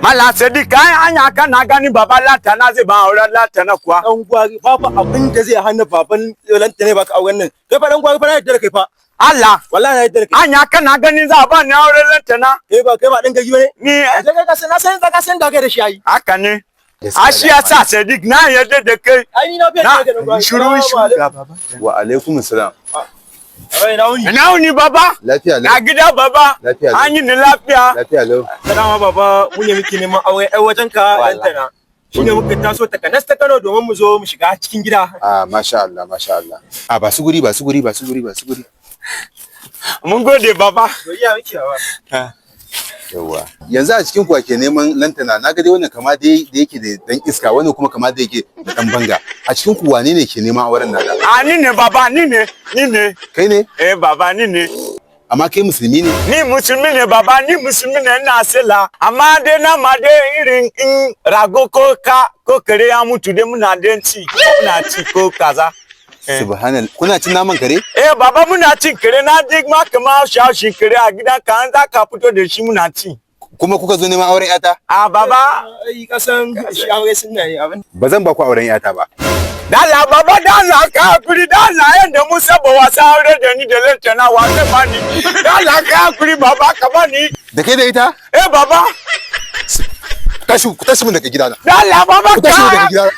Malam Sadiq, kai anya kana gani baba Lantana zai ba auren Lantana kuwa? Dan gwari, babu abin da zai hana baban Lantana baka auren nan. Kai fa dan gwari fa, na yadda da kai fa. Allah? Wallahi na yadda da kai. Anya kana ganin za a ba ni auren Lantana? Kai ba dan gari bane. Ni Kai kai ka san, na san ka san da kai da shi ai. Haka ne. A shi ya sa Sadiq na yarda da kai. Ai ni na fi Na yadda da kai, dan gwari. shiru shiru ga baba. Wa alaikum salam. Ai na wuni? Ina wuni, baba? Lafiya Na lau. gida, baba? Lafiya lau. An yi ni lafiya? Lafiya lau. Dama baba, mu ne muke neman auren ƴar wajen ka Lantana. Shine muka taso takanas ta Kano domin mu zo mu shiga cikin gida. Ah, masha Allah, masha Allah. A ba su guri, ba su guri, ba su guri, ba su guri. Mun gode, baba. Godiya muke, baba. Yawwa. Yanzu a cikin ku ke neman Lantana? Na ga dai wannan kama dai da yake da dan iska, wannan kuma kama da yake da dan banga. A cikin ku wane ne ke neman auren nada? A ni ne, baba, ni ne, ni ne. Kai ne? Eh baba, ni ne. Amma kai musulmi ne? Ni musulmi ne, baba, ni musulmi ne, ina sallah. Amma dai na ma dai irin in rago ko ka ko kare ya mutu dai muna dai ci, muna ci ko kaza. Eh. Subhanallah. Kuna cin naman kare? Eh baba, muna cin kare. Na ji ma kamar shashin kare a gidan ka an za ka fito da shi muna ci. Kuma kuka zo neman auren yata? A baba. Ai kasan shi aure sunna ne abin. Ba zan ba ku auren yata ba. Dala baba, dala ka hakuri, dala yanda mun saba wasa aure da ni da Lantana wa zai bani. Dala ka hakuri, baba, ka bani. Da kai da ita? Eh baba. Tashi, ku tashi mun daga gidana. Dala baba Ku tashi mun daga ka. gidana.